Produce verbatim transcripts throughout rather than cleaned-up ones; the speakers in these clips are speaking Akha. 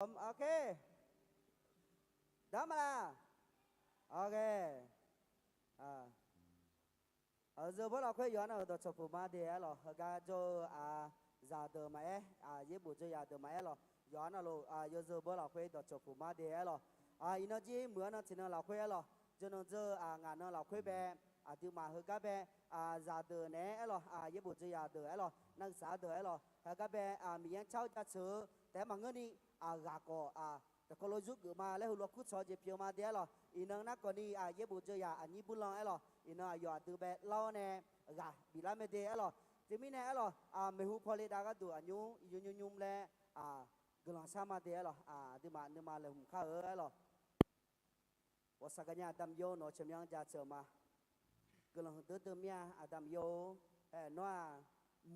Ok. Damala. Ok. Aqzeu bawr lafkhoer yawqha navluf dawqcawq puq ma de aer lawq. Heugar jawr-eu aqzaq deuq maqaer, yaerbof dzeuryaq deuq maqaer lawq. Yawqha navluf yawzeu bawr lafkhoer dawqcawq puq ma de aer lawq. Iqnan jir muiq-anr nan tiqnan lafkhoer aer lawq. Jawrnan dzeur-eu ngaq nan lafkhoer bae, aqduimaf heugar bae, zaqdeuq naeq-aer aer lawq, yaerbof dzeuryaq deuq aer lawq, narhaq saq-eu deuq aer lawq, heugar bae Miqyaer-anr car-eu jaceuq-eu taef-aer maqngeurni, ghaq khawf tiqkawv lof yurgeuf ma laer heulof-aer kurtsawq-eu jeq pyeuf-eu ma de aer lawq. Iqnan narkawvni yaerbof dzeuryaq aqnyir burlan aer lawq. Iqnan aqyawf aqdui bae lar-awr nae ghaq biflar mae de aer lawq. Teumirnae aer lawq, maeqhu pawle dav gharduq aqnymr nymr nymr laer guiqlanq shar ma de aer lawq. Aqduimaf nuima laeqhmq kar-eu aer lawq. Ghawqshaq gaqnya Aqda Miqyaer-or, nawq-eu tsawrmyanr jaceuq-eu ma. Guiqlanq huiqdui dui mir-a Aqda Miqyaer-or. Ae, nawr-aq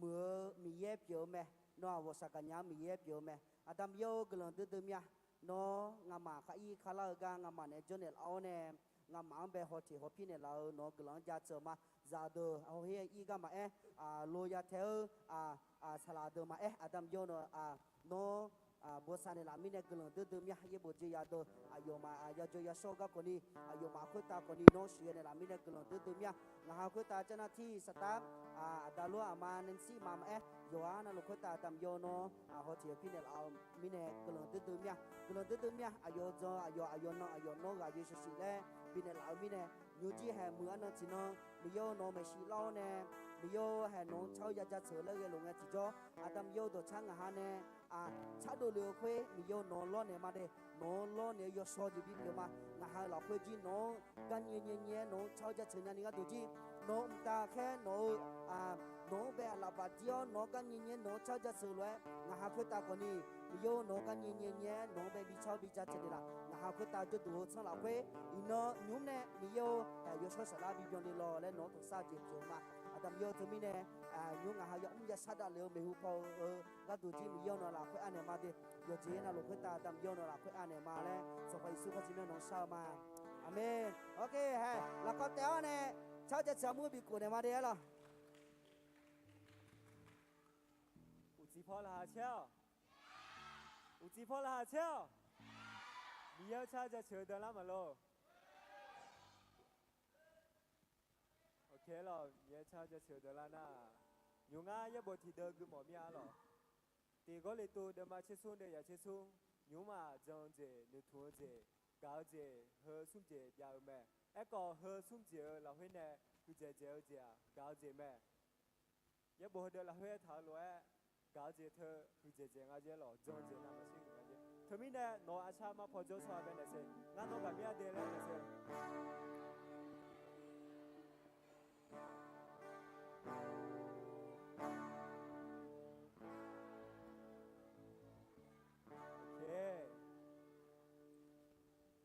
muiq-eu Miqyaer pyeuf-eu mae. Nawr-aq ghawqshaq gaqnya-anr Miqyaer pyeuf-eu mae. Aqda Miqyaer-or, guiqlanq duidui mir-a. Nawr nga'maf khar ir kar lar-eu gar nga'maf naeq-aer jawrnaeq laf-awr nae, nga'maf-anr bae hawteq hawpir naeqlaf-eu nawq-eu guiqlanq-anr jaceuq-eu ma. Zaqdeuq hawher-aer ir gar maqaer, lo ya tae-eu saqlaq deuq maqaer, Aqda Miqyaer-or, nawr bosav naeqlaf mirnae guiqlanq duidui mir-a. Yaerbof dzeuryaq deuq aqyawfmaf yajawr yashawr-eu garkawvni, aqyawfmaf khoertav kawvni nawr sheuqghae naeqlaf mirnae guiqlanq duidui mir-a. Ngaq ha khoertav carnar tir saqtar, aqda lof-aer aqma nae shir ma maqaer, yawqha navluf khoertav Aqda Miqyaer-or, nawr hawteq hawpir naeqlaf-eu mirnae guiqlanq duidui mir-a. Guiqlanq duidui mir-a. Aqyawf-eu jan aqyawf, aqyawf nan aqyawf, nawr ghaq yawshuif shuif laer bifnaeq laf-eu mirnae, nymrjir haeq muiq-anr nan tiqnan, Miqyaer-or, nawq-eu maeqshi lar-awr nae, Miqyaer-or, haeq nawq-anr car-eu ya jaceuq laer ghae lof ngae tiqjawr, Aqda Miqyaer-or, dawqcar ngaq ha nae aqcardov lef-eu khoer Miqyaer-or, nawq-anr lawrnaeq ma de. Nawq-anr lawrnaeq-eu yawshawr jeq bipyeuf ma. Ngaq ha-eu lafkhoer jir nawq-anr gar nyae nyae nyae-aer nawq-anr car-eu jaceuq nyani gharduq jir, nawq-eu mqtav khaer nawq-eu nawq-anr bae aqlaf bafdir-awr nawq-anr gar nyae nyae nawq-anr car-eu jaceuq lof-aer, ngaq ha khoertav kawvni, Miqyaer-or, nawq-anr gar nyae nyae nyae-aer nawq-anr bae bi car-awr bi jaceuq naeqlaf. Ngaq ha khoertav jawrduq heu tsanr lafkhoer, iqnan nymr nae Miqyaer-or, yawshawr saflar bi byanni law laer nawq-anr tanqsar-eu jeq pyeuf-eu ma. Aqda Miqyaer-or, teumirnae nymr ngaq ha yamr yashar davlef-eu maeqhu paw-eu gharduq jir Miqyaer-or, nawq lafkhoer anaeq ma de. Yawqjeq navluf khoertav Aqda Miqyaer-or, nawq lafkhoer anaeq ma laer Sanqpaq Yeqsur Kali tsawrmyanr nawq-anr shar-eu ma. Aqmeq. Ok, haeq lafkawv taef-awr nae car-eu jaceuq armur bikhof naeq ma de aer lawq. Uqcif paw laqkhaq caer-awq. Uqcif paw laqkhaq caer-awq. Miqyaer-or, car-eu jaceuq-eu deuq lar maqlor. Ok lawq, Miqyaer car-eu jaceuq-eu deuq lar nar, nymr ngar yaerbof tiqdeuv gui mawf mir-a lawq. Tiq Gawrliqtu deuvma tsersmr deuvya tsersmr, nymr-aq jan-eu jeq, noeqtmq-eu jeq, gaq-eu jeq, heu smr jeq jav-eu mae. Aerkhawf heu smr jeq-eu lafkhoer nae huiqdzaeq dzaeq-eu jeq-aq gaq-eu jeq mae. Yaerbof heudeuq lafkhoer aertaq-eu lof-aer, gaq-eu jeq teu huiqdzaeq dzaeq nga jeq lawq, jan-eu jeq navmaqtser huiq nga jeq. Teumirnae nawq-eu aqcar mar paw jawr tsawrhaq bae naeq siq, ngar nawr gaq mir-a de laer naeq siq.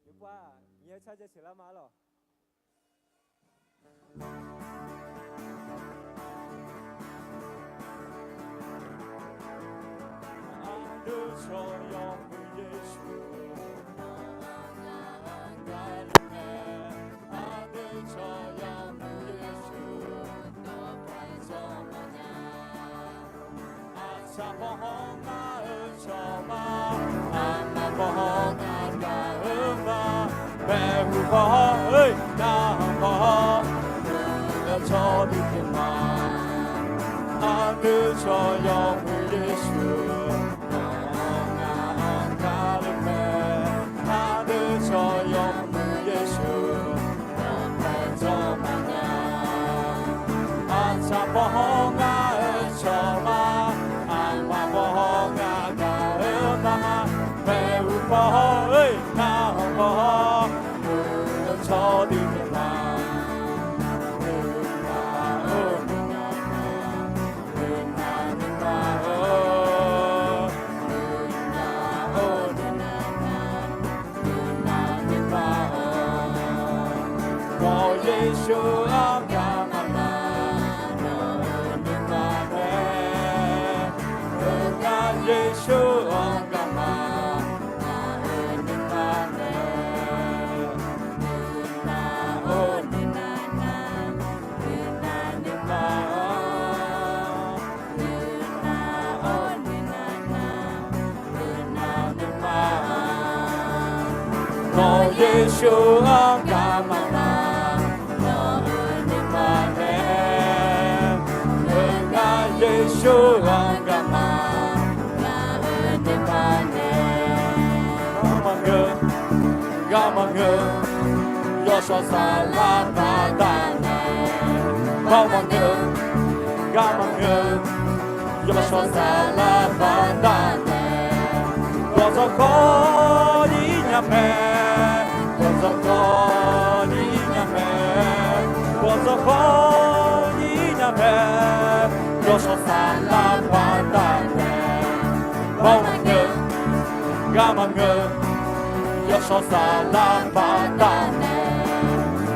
Nymr pov-aq, Miqyaer car jaceuq lar ma-a lawq. Aqdui tsawrmyanr-eu Yeqsur, nawq-anr ngaq-anr gaq-eu mae. Aqdui tsawrmyanr-eu Yeqsur, nawq-anr gaq-eu mae. Aqtsaq paw haw ngar-eu cawq ma, aqma paw haw ngar gaq-eu ma, maeqhu paw haw-eu ngar-anr paw haw, muiq-eu tsawrduq pyeuf ma. Aqdui tsawrmyanr-eu Yeqsur, nawq-anr ngaq-anr gaq-eu mae. Aqdui tsawrmyanr-eu Yeqsur, nawq-anr gaq-eu ma nya. Aqtsaq paw haw ngar-eu cawq ma, aqma paw haw ngar gaq-eu ma, maeqhu paw haw-eu ngar-anr paw haw, muiq-eu tsawrduq pyeuf ma. Nuima-or nuima-a, nuima-or nuima-a, nuima-or nuima-a, nuima-or nuima-a. Nawq Yeqsur-anr gaq ma ma, nawq-eu nuima mae. Heugar Yeqsur-anr gaq ma, nawq-eu nuima mae. Nuima-or nuima-a, nuima-or nuima-a, nuima-or nuima-a, nuima-or nuima-a. Nawr Yeqsur-anr garma ma, nawq-euq nuima nae. Heu ngar Yeqsur-anr garma, ngaq-euq nuima nae. Ngar maqngeur, ngar maqngeur, yawshawr saflar baqdanae. Ngar maqngeur, ngar maqngeur, yawshawr saflar baqdanae. Gawqdzawq kawv-ir nya mae, gawqdzawq kawv-ir nya mae, gawqdzawq kawv-ir nya mae, yawshawr saflar baqdanae. Ngar maqngeur, ngar maqngeur, yawshawr saflar baqdanae.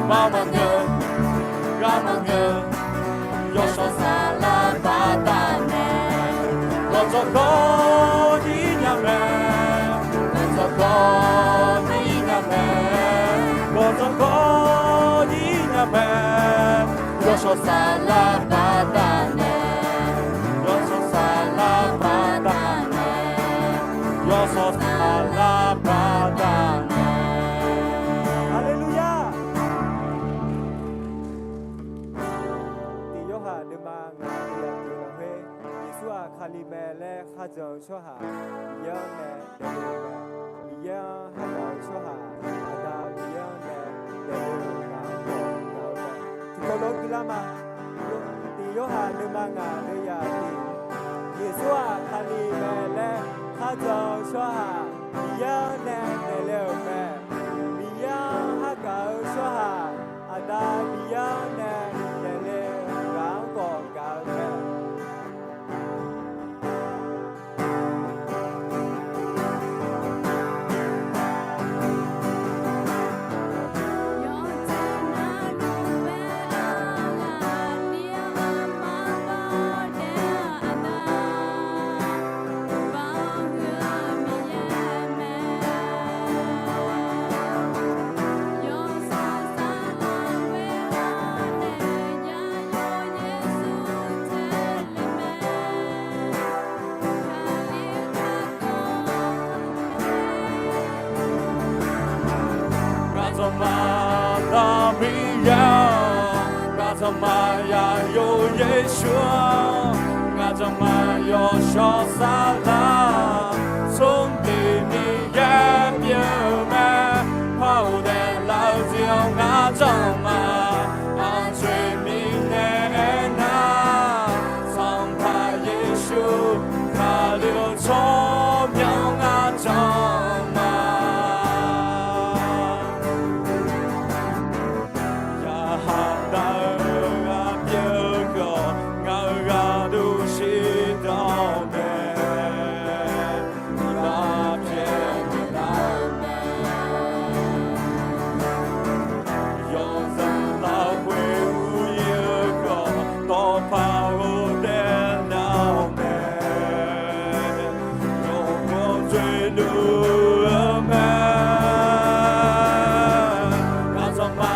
Ngar maqngeur, ngar maqngeur, yawshawr saflar baqdanae. Gawqdzawq kawv-ir nya mae, gawqdzawq kawv-ir nya mae, gawqdzawq kawv-ir nya mae, yawshawr saflar baqdanae. Yawshawr saflar baqdanae, yawshawr saflar baqdanae. Haleluya! Tiq Yorhaq nuima ngaq tiq yaf tiq lafkhoer, Yeqsur-aq Kali mae laer kharjan-eu tsawrhaq Miqyaer-anr nae daefle-eu mae. Miqyaer-anr hargaq-eu tsawrhaq Aqda Miqyaer-anr nae daefle-eu ghaq-anr khawf gaq-eu mae. Tiqkawv lof-aer gui lar ma. Tiq Yorhaq nuima ngaq tiq yaf tiq, Yeqsur-aq Kali mae laer kharjan-eu tsawrhaq Miqyaer-anr nae daefle-euq mae. Miqyaer-anr hargaq-eu tsawrhaq Aqda Miqyaer-anr nae daefle-eu ghaq-anr khawf gaq-eu mae. Ngaq dzanqma Aqda Miqyaer-awq, ngaq dzanqma Yaqyo Yeqsur-awq, ngaq dzanqma yawshawr saflar, smrdeq Miqyaer pyeuf-eu mae. Par-eu daeflaf-eu jeq-anr ngaq dzanqma, aqjeq mirnae aernar, Sanqpaq Yeqsur Kali-euq tsawrmyanr ngaq dzanqma. Yarhaq dav-eu ghaq pyeuf-eu khawf, ngaq-euq ghaq dov shir dawq mae. Lavpyaeq naeqlaf mae. Yawzanq lafkhoer uryir-eu khawf, dawqpaq ghofdaef nar-awq mae. Yawqghaq dzoeqluf-eu mae. Ngaq dzanqma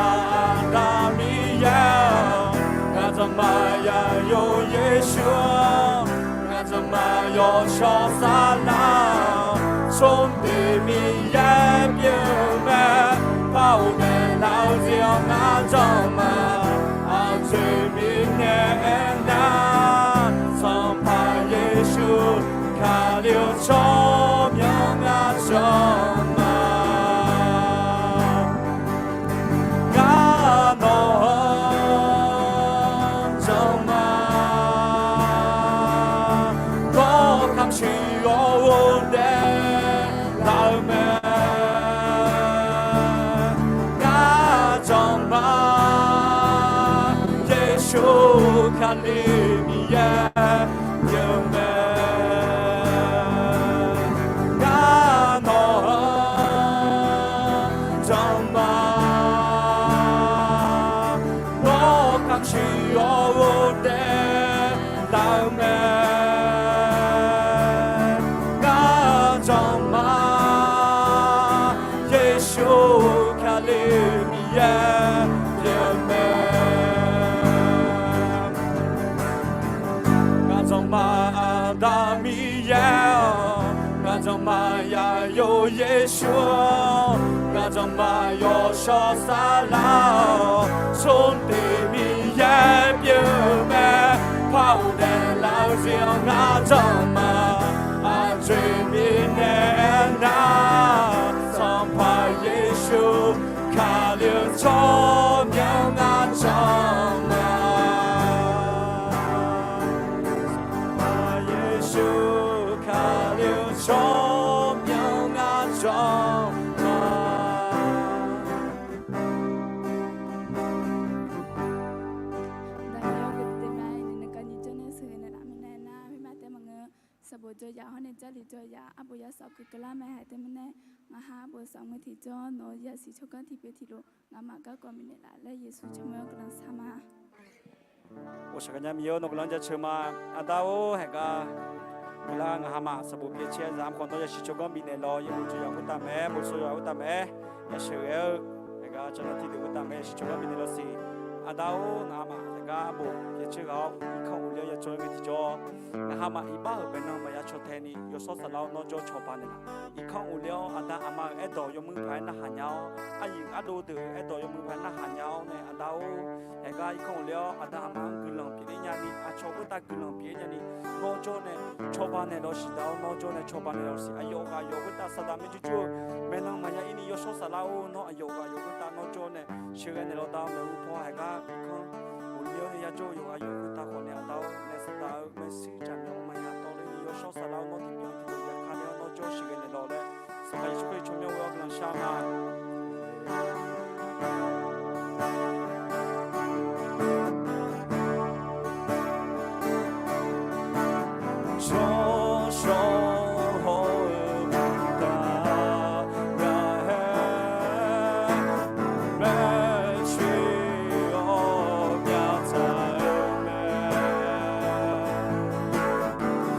Aqda Miqyaer-awq, ngaq dzanqma Yaqyo Yeqsur-awq, ngaq dzanqma yawshawr saflar, smrdeq Miqyaer pyeuf-eu mae. Par-eu daeflaf-eu jeq-anr ngaq dzanqma, aqjeq mirnae aernar, Sanqpaq Yeqsur Kali-euq tsawrmyanr ngaq dzanqma. Ngar nawq-anr dzanqma, nawr kamq siq-awr ghofdaef laf-eu mae. Ngar dzanqma, Yeqsur Kali Miqyaer pyeuf-eu mae. Ngar nawq-anr dzanqma, nawr kamq siq-awr ghofdaef laf-eu mae. Ngar dzanqma, Yeqsur Kali Miqyaer pyeuf-eu mae. Ngaq dzanqma Aqda Miqyaer-awq, ngaq dzanqma Yaqyo Yeqsur-awq, Aqzanq ma yawshawr saflar-awq, smr tiq Miqyaer pyeuf-eu mae. Par-eu daeflaf-eu jeq-anr ngar aqzanq ma, aqjeq mirnae aernar, Sanqpaq Yeqsur Kali-eu tsawrmyanr ngar aqzanq ma. Sanqpaq Yeqsur Kali-eu tsawrmyanr ngar aqzanq ma. Daqyawr gui deuq mae, iqnan kani jawr nae sheuqghae naeqlaf mirnae nar, khoermaf taef maqngeur. Sanqbof jawr yaf hawr nae Jarlif jawr yaf, arbof yasawf keuv keuvlar mae. Haiq taef mirnae, ngaq ha arbof safmr tiqjawr nawq-eu yasiq tsawrganr tiqpyeuf tiqlof ngamaf garkawv bifnaeq laf laer Yeqsur tsawrmyanr guiqlanq shar ma. Bof saqgaq nya Miqyaer-or, nawq guiqlanq jaceuq ma. Aqda-or, haiq gar guiqlar ngaq hamaf sanqbof pyaev caer zaq-anr khawf nawr yasiq tsawrganr bifnaeq lawq. Yaerbof tsawrganr khoertav maeq-aer, bof tsawrganr khoertav maeq-aer, yasheuq ghae-eu, haiq gar tsawrganr tiqdeuq khoertav maeq-aer yasiq tsawrganr bifnaeq lawq siq. Aqda-or, ngaq hamaf haiq gar bof pyaev caer ghaq-awr irkanr ghofler-awr ya tsawr-aer ngae tiqjawr, ngaq hamaf iqbax-euq baeqnan maqya caw tae ni yawshawr saflar-awr nawr jawr cawba naeqlaf. Irkanr ghofler-awr aqda aqma-euq aerdawq yawmuiq paq-aer narhaq nya-awr, aqyuif ardov deuq-euq aerdawq yawmuiq paq-aer narhaq nya-awr nae, aqda-or, haiq gar irkanr ghofler-awr aqda aqma-anr guiqlanq pyeufler nyani, aqcawq khoertav guiqlanq pyeufler nyani, nawr jawr nae cawba naeqlawq siq. Da-or, nawr jawr nae cawba naeqlawq siq. Aqyawf ghaq yawf khoertav Saqdaq maerjur jur-eu maeqnan maqya ir ni yawshawr saflar-or, nawr aqyawf ghaq yawf khoertav nawr jawr nae sheuqghae naeqlawq. Da-or, maeqhu paw haiq gar irkanr ghofler-awr nae ya jawr-eu yawqghaq yawf khoertav khawf nae, aqda-or, nae Saqdaq-euq maershuir jaqmyawf maqya tawv ler ni yawshawr saflar-awr nawr tiqbyan tiqdeuq ya ka nae-awr nawr jawr sheuqghae naeqlawq laer Sanqpaq Yeqsur Kali tsawrmyanr ghoe-awr guiqlanq shar ma. Tsawrshawr hawr-eu mqtav ghaq-aer, maershuir-awr myav tsaq-eu mae.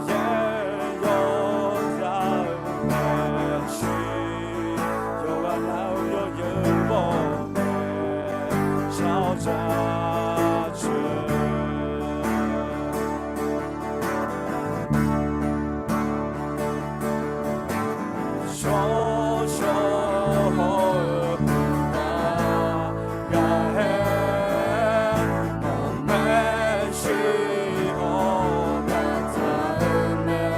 Yaer yawzaq-eu maershuir, yawqghaq nav-eu yawzeu bawq nae shar-awr jaceuq. Shawrshawr hawr-eu mqtav ghaq-aer, maershuir-awr myav tsaq-eu mae.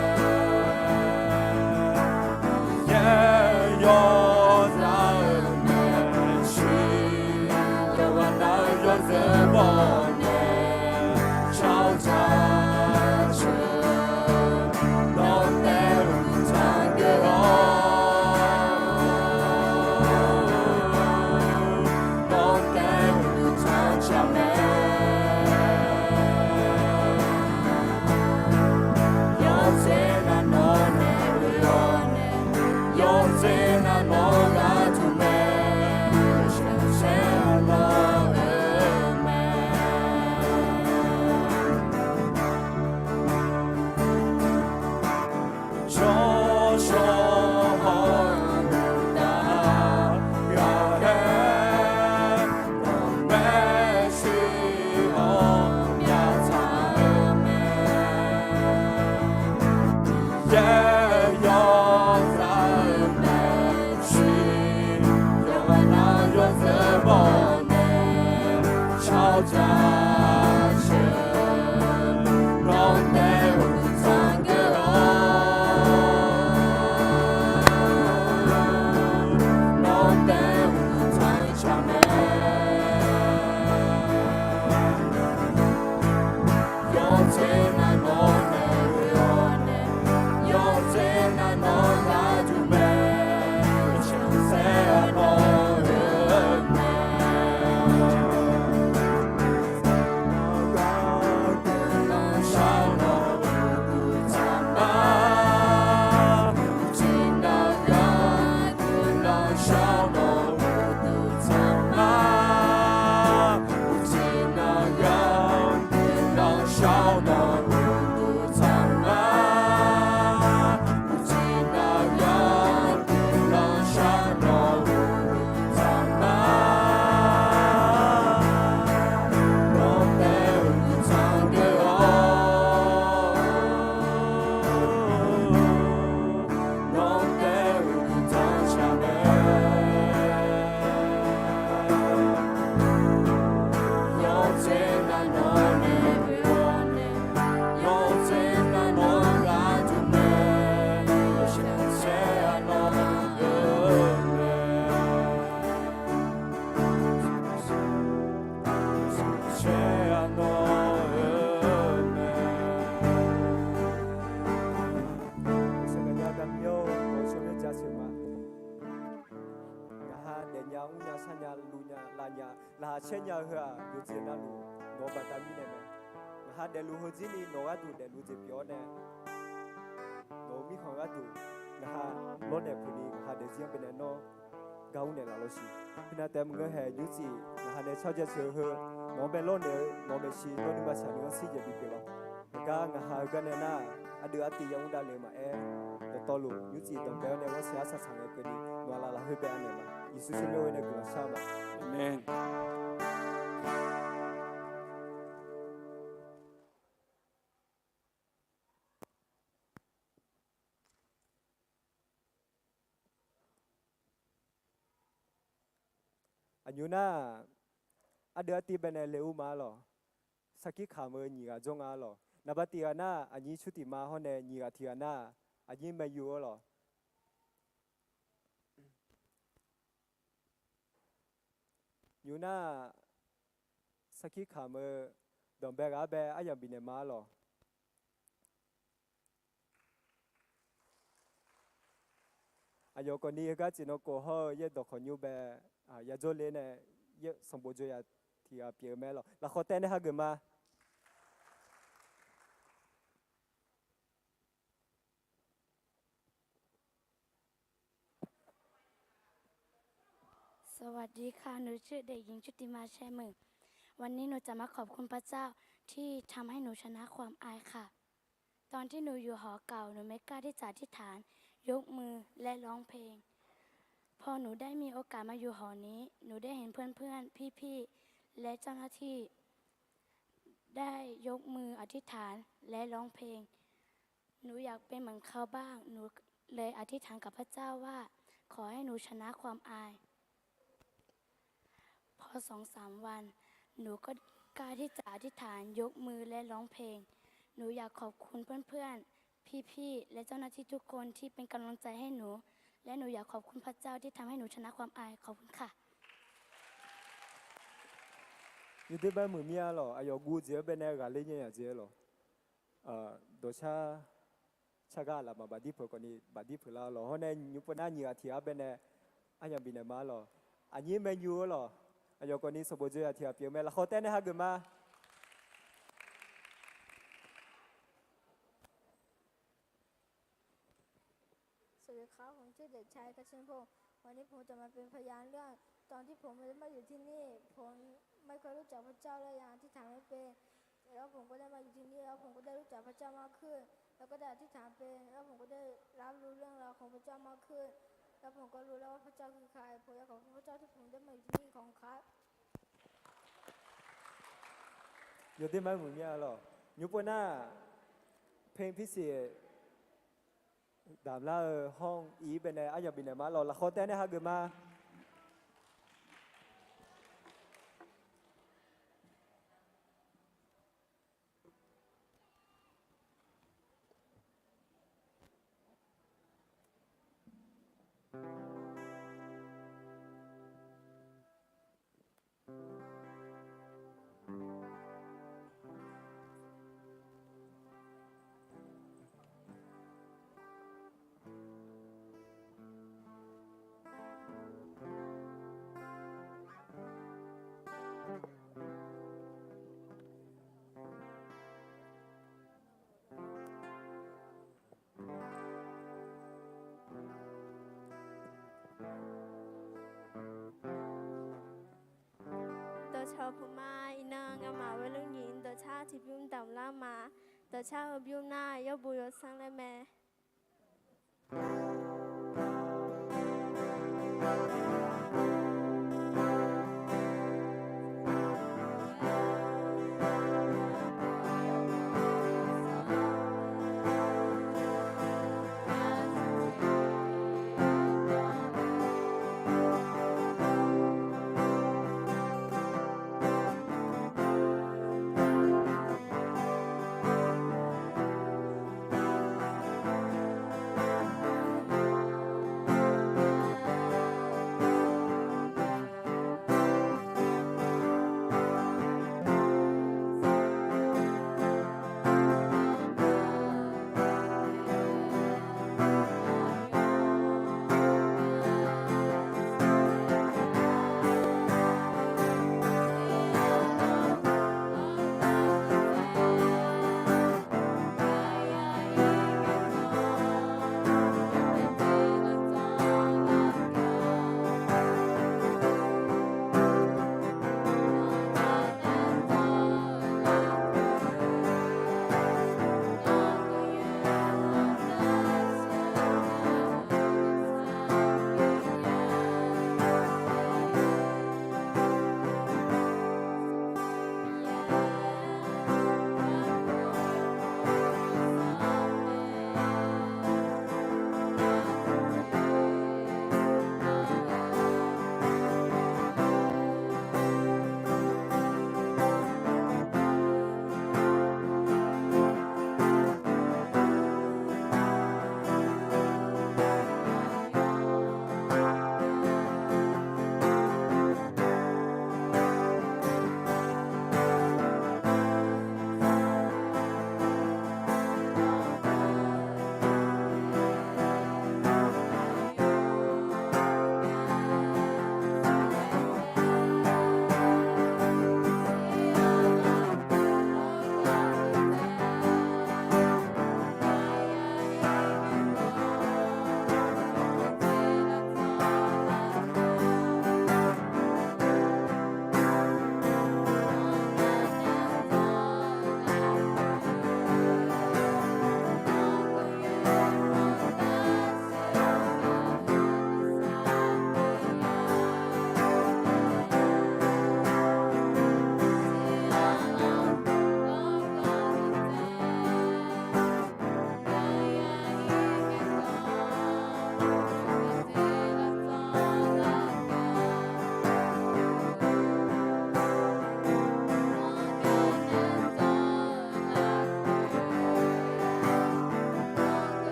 Yaer yawzaq-eu maershuir, yawqghaq nav-eu yawzeu bawq nae shar-awr jaceuq. Nawr taev-eu uqduq tanqgeur-awr, nawr taev-eu uqduq tanqcar mae. Yawtser nav nawr nae oe-awr nae, yawtser nav nawr gharduq mae. Shaqsaer-anr lawr-eu mae. Tsawrshawr hawr-eu mqtav ghaq-aer, maershuir-awr myav tsaq-eu mae. Yaer yawzaq-eu maershuir, yawqghaq nav-eu yawzeu bawq nae shar-awr jaceuq. Nawr taev-eu uqduq tanqgeur-awr, nawr taev-eu uqduq tanqcar mae. Yawtser nav nawr nae oe-awr nae, yawtser nav nawr gharduq mae. Shaqsaer-anr lawr-eu mae. nya, mrnya, sharnya, luvnya, lavnya, laqkhaq caer nya-eu heu-aq, yawqjeq navluf nawq-eu baqda mirnae mae. Ngaq ha daefluf heuzir ni nawq gharduq daefluf jeq pyeuf-awr nae, nawq-eu mirkhanq gharduq ngaq ha lawrnaeq puq ni ngaq ha daefzir-anr baenae nawr gar ur naeqlaf lawr siq. Khoernav taef-aer maqngeur hae, nymrcif ngaq ha nae car jaceuq-eu heu, nawq-anr bae lawrnaeq-eu nawq-eu maeqshi nawr nuima tsaq ni-anr shir jeq bipyeuf lawr. Heugar ngaq ha heugar nae nar, aqdui artiv ya mr davle maqaer, dawqtawvluf nymrcif danqbae-awr nae ghanrsaer arsaq saq ngae keuvni nawq-aq laf lafkhoer bae anaeq ma. Yeqsur tsawrmyanr-eu nae guiqlanq shar ma. Aqmeq. Aqnymr nar, aqdui artiv baenae le ur ma-ar lawq. Sarkir kamq-eu nyiq ghaq jawr nga-ar lawq. Naqba tiq ghaq nar, aqnyir Curtiqma hawr nae nyiq ghaq tiq ghaq nar, aqnyir Mayu-ar lawq. Nymr nar, sarkir kamq-eu danqbae ghaq-ar bae aryamq bifnaeq ma-ar lawq. Aqyawf khawfni heugar tseq nan khof hawr-eu yaerdawq khawqnymr bae, yajawr ler nae, sanqbof jawr ya tiq ghaq pyeuf-eu mae-ar lawq. Lafkhawf taev nae hageuf ma. สวัสดีค่ะ หนูชื่อเด็กหญิงชุติมา แช่หมื่น วันนี้หนูจะมาขอบคุณพระเจ้าที่ทำให้หนูชนะความอายค่ะ ตอนที่หนูอยู่หอเก่า หนูไม่กล้าที่จะอธิษฐาน ยกมือ และร้องเพลง พอหนูได้มีโอกาสมาอยู่หอนี้ หนูได้เห็นเพื่อนๆ พี่ๆ และเจ้าหน้าที่ ได้ยกมืออธิษฐานและร้องเพลง หนูอยากเป็นเหมือนเขาบ้าง หนูเลยอธิษฐานกับพระเจ้าว่า ขอให้หนูชนะความอาย พอสองสามวัน หนูก็กล้าที่จะอธิษฐาน ยกมือ และร้องเพลง หนูอยากขอบคุณเพื่อนๆ พี่ๆ และเจ้าหน้าที่ทุกคนที่เป็นกำลังใจให้หนู และหนูอยากขอบคุณพระเจ้าที่ทำให้หนูชนะความอาย ขอบคุณค่ะ Yawdoer bae muiq mir-ar lawq. Aqyawf guv jeq-anr baenae ghaqler nya-aq jeq-ar lawq. Dawqcar car gar lafmaf bafdir peuq khawfni bafdir peuq lar-ar lawq. Hawr nae nymr pov nar nyiq ghaq tiq ghaq-ar baenae aryamq bifnaeq ma-ar lawq. Aqnyir Mayu-ar lawq. Aqyawf khawfni sanqbof jawr ya tiq ghaq pyeuf-eu mae. Lafkhawf taev nae hageuf ma. สวัสดีครับ ผมชื่อเด็กชาย คัชชินพงษ์ วันนี้ผมจะมาเป็นพยานเรื่องตอนที่ผมไม่ได้มาอยู่ที่นี่ ผมไม่เคยรู้จักพระเจ้าและยังอธิษฐานไม่เป็น แล้วผมก็ได้มาอยู่ที่นี่ แล้วผมก็ได้รู้จักพระเจ้ามากขึ้น แล้วก็ได้อธิษฐานเป็น แล้วผมก็ได้รับรู้เรื่องราวของพระเจ้ามากขึ้น แล้วผมก็รู้แล้วว่าพระเจ้าคือใคร ผมอยากขอบคุณพระเจ้าที่ผมได้มาอยู่ที่นี่ ขอบคุณครับ Yawdoer bae muiq mir-ar lawq. Nymr pov nar, เพลงพิเศษ damq lar-eu hawr-eu ir baenae aryamq bifnaeq ma-ar lawq. Lafkhawf taev nae hageuf ma. Dawqcawq puq ma. Iqnan ngamaf วัยรุ่นหญิง dawqcar tiqbymr damq lar ma. Dawqcar heu bymr nar yawrbo yawsanr laer mae.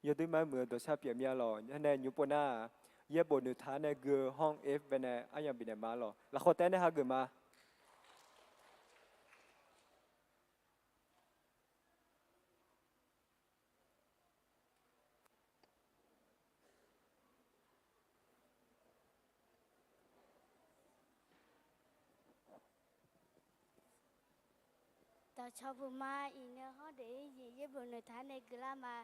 Yawduir mar muiq-eu dawqshar pyeuf mir-a lawq. Aernae nymr pov nar, yaerbof noeqtaq-anr nae gui-eu ห้อง F baenae aryamq bifnaeq ma lawq. Lafkhawf taef-aer nae hageuf ma. Dawqcawq puq ma. Iqnan hawr deuq-ir jeq yaerbof noeqtaq-anr nae guilar ma.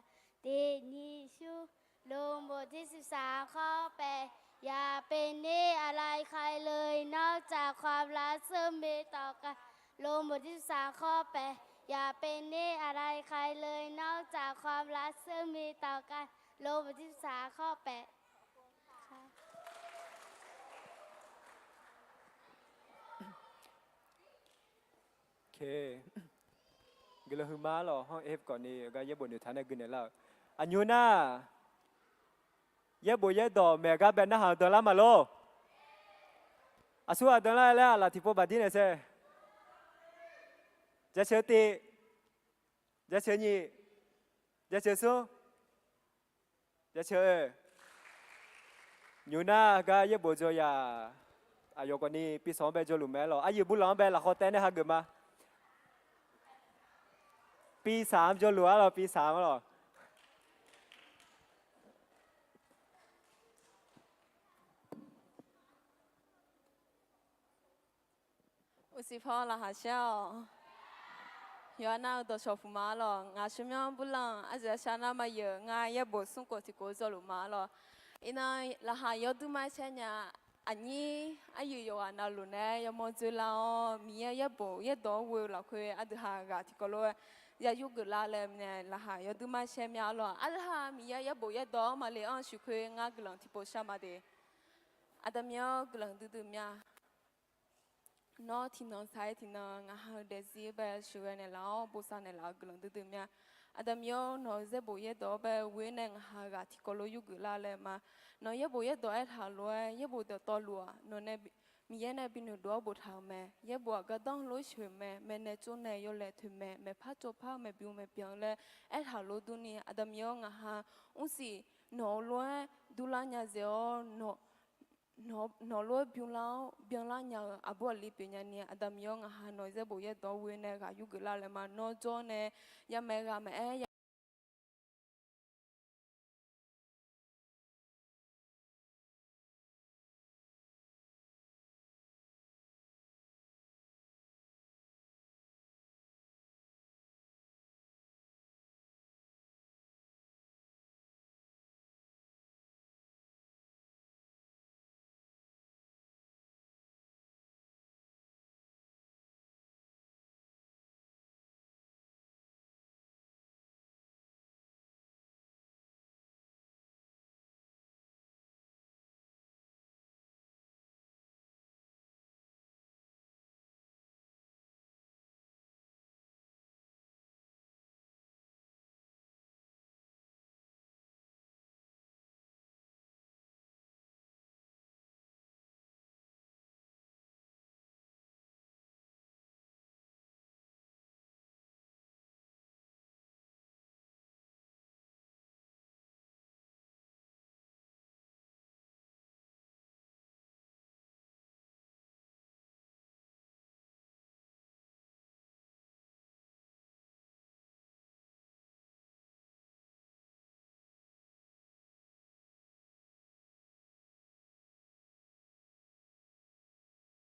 Tiq nyiq shmr. โรมบทที่สิบสาม ข้อแปด อย่าเป็นหนี้อะไรใครเลย นอกจากความรักซึ่งมีต่อกัน โรมบทที่สิบสาม ข้อแปด อย่าเป็นหนี้อะไรใครเลย นอกจากความรักซึ่งมีต่อกัน โรมบทที่สิบสาม ข้อแปด Guiqlanq huiqma lawq. ห้อง F khawfni gar yaerbof noeqtaq nae gui naeqlar-euq. Aqnymr nar, yaerbof yaerdawq maeq gar bae narhaq-eu danlar ma lor. Aqsur ghaq danlar laer aqlaf tiqpov baqdir naeq saer. Jaceuq tiv, jaceuq nyiq, jaceuq smr, jaceuq-eu. Nymr nar gar yaerbof dzaw yaq. Aqyawf khawfni ปีสอง-anr bae dzaw luf mae-aer lawq. Aryuif burlanq-anr bae lafkhawf taef-aer nae hageuf ma. ปีสาม-anr dzaw luf-ar lawq, ปีสาม-ar lawq. Uqsiq paw laqkhaq shar-awq. Yawqha nar-eu dawqcawq puq ma-ar lawq. Ngaq shawrmyanr burlanq ardzaeq ardshar nar maqyeuq, ngar yaerbof smr khof tiq khof dzaw luf ma-ar lawq. Iqnan laqkhaq yawduir mar shaer nya. Aqnyir aryuif yawqghaq navluf nae yawmawr dzoerlar-awr, Miqyaer yaerbof yaerdawq-anr ghoe-eu lafkhoer aqdui ha ghaq tiqkawv lof-aer ya yurgeuf lar laer nae laqkhaq yawduir mar shaer mya-ar lawq. Aqdui ha Miqyaer yaerbof yaerdawq-anr maqle-anr shuif khoer ngar guiqlanq tiqpov shar ma de. Aqda Miqyaer-awr, guiqlanq duidui mya. Nawr tiqnan saq-aer tiqnan ngaq ha-eu daefzir-anr bae sheuqghae naeqlaf-awr bosav naeqlaf-eu guiqlanq duidui mya. Aqda Miqyaer-awr, nawq-eu yaerbof yaerdawq-anr bae ghoe-aer nae ngaq ha ghaq tiqkawv lof yurgeuf lar laer ma. Nawq yaerbof yaerdawq aertaq lof-aer yaerbof dawqtawvluf-aq, nawq nae Miqyaer nae binoeq dov-awr boftaq-euq mae. Yaerbof-aq, gardanr lof sheuq mae, maeqnaeq tsovnaeq yawlaeq toeqmaeq, maeqpar tsovpar maeqbymr maeqbyan laer aertaq lof durni, Aqda Miqyaer-awr, ngaq ha mrsiq nawq-eu lof-aer durlar nya dzaeq-awr, nawq lof-aer bymlar-awr byanlar nya-eu aqbur aqli pyeufnya ni, Aqda Miqyaer-awr, ngaq ha nawq-eu yaerbof yaerdawq-anr ghoe-aer nae ghaq yurgeuf lar laer ma. Nawr jawr nae yamaeq ghaq maqaer ya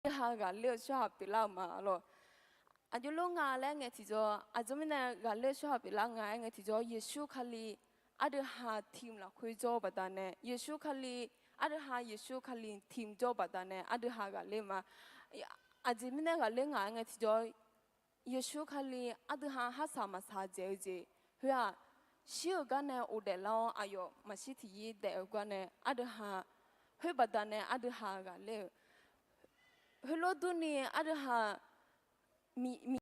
Aqdui ha ghaqler-eu tsawrhaq pyeuflar-euq ma lor. Aqjox lof nga laer ngae tiqjawr, aqjox mirnae ghaqler-eu tsawrhaq pyeuflar nga aer ngae tiqjawr, Yeqsur Kali aqdui ha tiq mq lafkhoer jawr-eu baqdanae, Yeqsur Kali aqdui ha Yeqsur Kali tiq mq jawr-eu baqdanae aqdui ha ghaqler ma. Aqjeq mirnae ghaqler nga aer ngae tiqjawr, Yeqsur Kali aqdui ha harsaq maqsaq dzaeq-eu jeq, khoer-aq, shir-euq gar nae ghofdaef lar-awr aqyawf maqshir tiqyir daef-eu gar nae aqdui ha, khoer baqdanae aqdui ha ghaqler-eu, heulof durni aqdui ha, mi, mi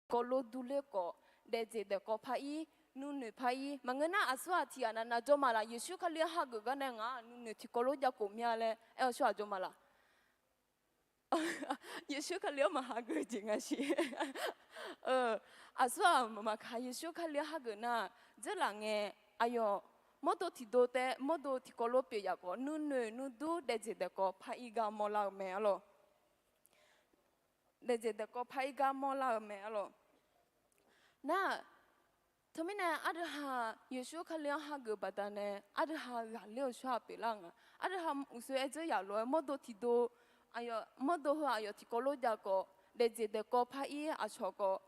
tiqkawv lof durler khawf, daefjeq daefkawv par-ir, nuinoeq par-ir. Maqngeur nar, aqsur-aq tiqghaq navnav jawr ma laq? Yeqsur Kali-anr hageuf gar nae ngaq-aq nuinoeq tiqkawv lof jav khof mya laer aer-awr shawr-aq jawr ma laq? Yeqsur Kali-anr maqhageuf jeq nga siq. Aqsur-aq maqmaq kaq, Yeqsur Kali-anr hageuf nar, dzeurlaf ngae, aqyawf mawrdo tiqdov taef mawrdo tiqkawv lof pyeuf yaf khawf, nuinoeq nuidur daefjeq daefkawv par-ir gar mawrlar-eu mae arlawq. Daefjeq daefkawv par-ir gar mawrlar-eu mae arlawq. Nar, teumirnae ardui ha Yeqsur Kali-anr hageuf baqdanae ardui ha ghaqler-eu tsawrhaq pyeuflar nga. Ardui ha uqsoer aer dzeur yaf lof-aer mawrdo tiqdov, mawrdo heu aqyawf tiqkawv lof jav khawf, daefjeq daefkawv par-ir aqcawq khawf,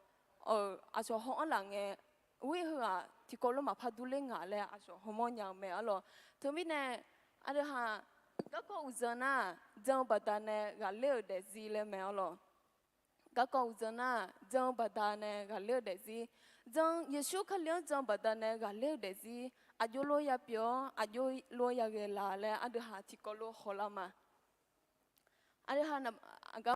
aqcawq haw-anr laf ngae, ur-ir heughaq tiqkawv lof maqpar durler nga laer aqcawq hawmawr nya-eu mae arlawq. Teumirnae ardui ha garkawv uqdzan nar, jan-eu baqdanae ghaqler-euq daefzir laer mae arlawq. Garkawv uqdzan nar, jan-eu baqdanae ghaqler-eu daefzir, jan, Yeqsur Kali-anr jan-eu baqdanae ghaqler-eu daefzir, aqjox lof ya pyeuf-awr aqjox lof ya ghae la laer ardui ha tiqkawv lof hawlar ma. Ardui ha aqgar